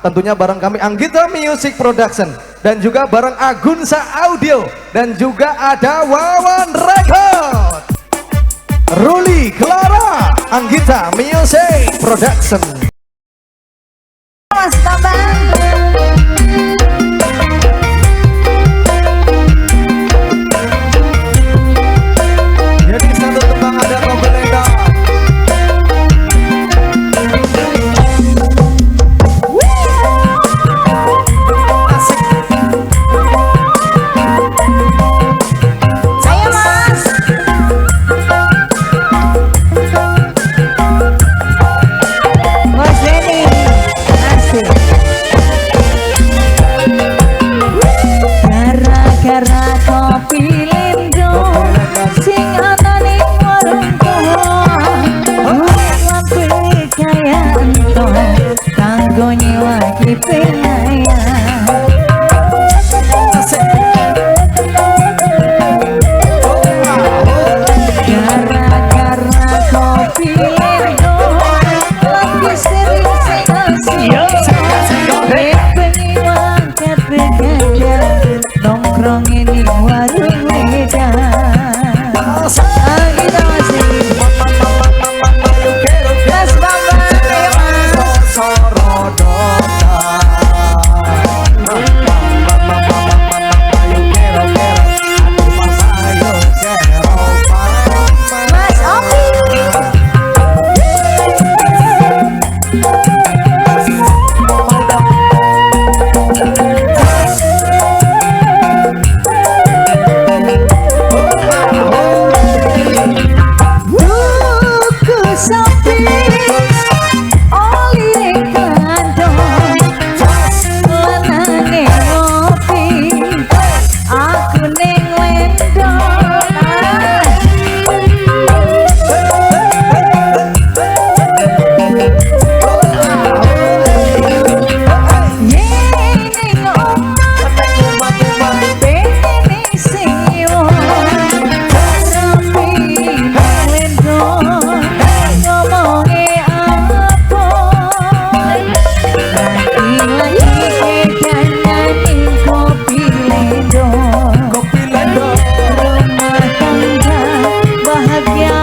Tentunya bareng kami Anggita Music Production dan juga bareng Agunsa Audio dan juga ada Wawan Record, Ruli Clara, Anggita Music Production. Mas Bambang. Jadi satu tembang ada Kopi Lendo. Asik. Ayo Mas. Mas Benny. Asik. Gara-gara kopi lendo sing ana ning warung kowe kaya ento kanggo nyewa kipeaya. Gara-gara kopi lendo lagi sering sing bengi mangkat begadang nongkrong ning warung wedan. Kita masih Mas Bambang, ayo Mas. Mas Opi. Tuku sapi oli kandong lanange ngopi aku ning lendong. Yen ning omah pengen sing rapi lendong ngomonge apa lagi-lagi kedangane kopi lendong. Kopi Lendo. Rumah tangga bahagia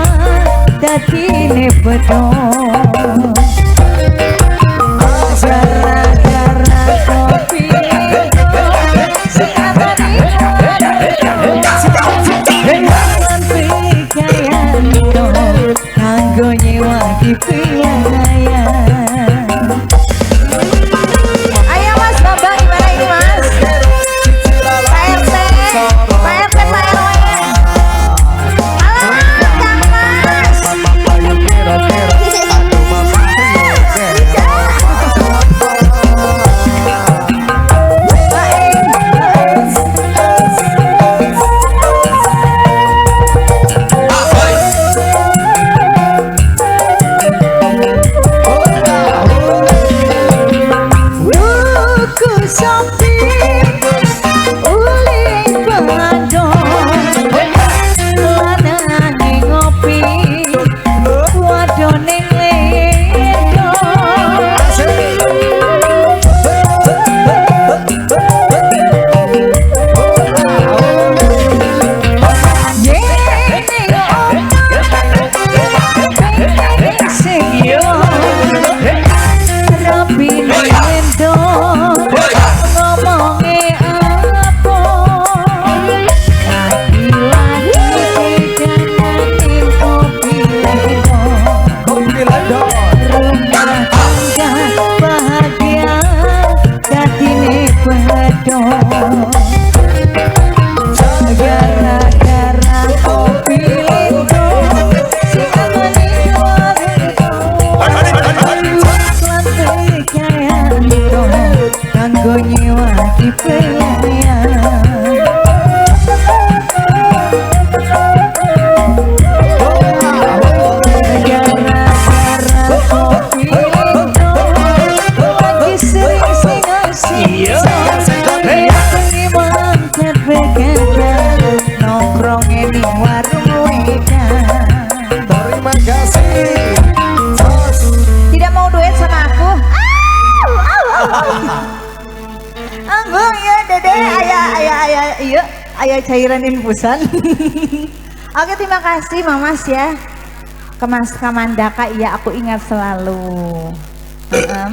dadine bedong. Gara-gara kopi lendong sing ana ning warung pikiranto kanggo nyewa kipiaya. Ayo Mas Bambang, gimana ini Mas? Pak RT, Pak RT, Pak RW. Alah, Kang Mas. Pak Eng, Pak Eng. Tuku sapi uli bandong lanange ngopi wadone lendong. Yen ning omah pengen sing rapi lendong ngomonge apa lagi-lagi kedangane kopi lendong. Kopi Lendo. Rumah tangga bahagia dadine bedong. Gara-gara kopi lendong sing ana ning warung lan pikiranto kanggo nyewa kipeaya. Gara-gara kopi lendong lagi sering sing asik bengi mangkat begadang nongkrong ning warung wedan. Terima kasih. Tidak mau duet sama aku? Embung ya, Dede, aya aya aya iya, aya cairan infusan. Oke, terima kasih, Mamas, ya. Kemas Kamandaka, iya, aku ingat selalu. Heeh.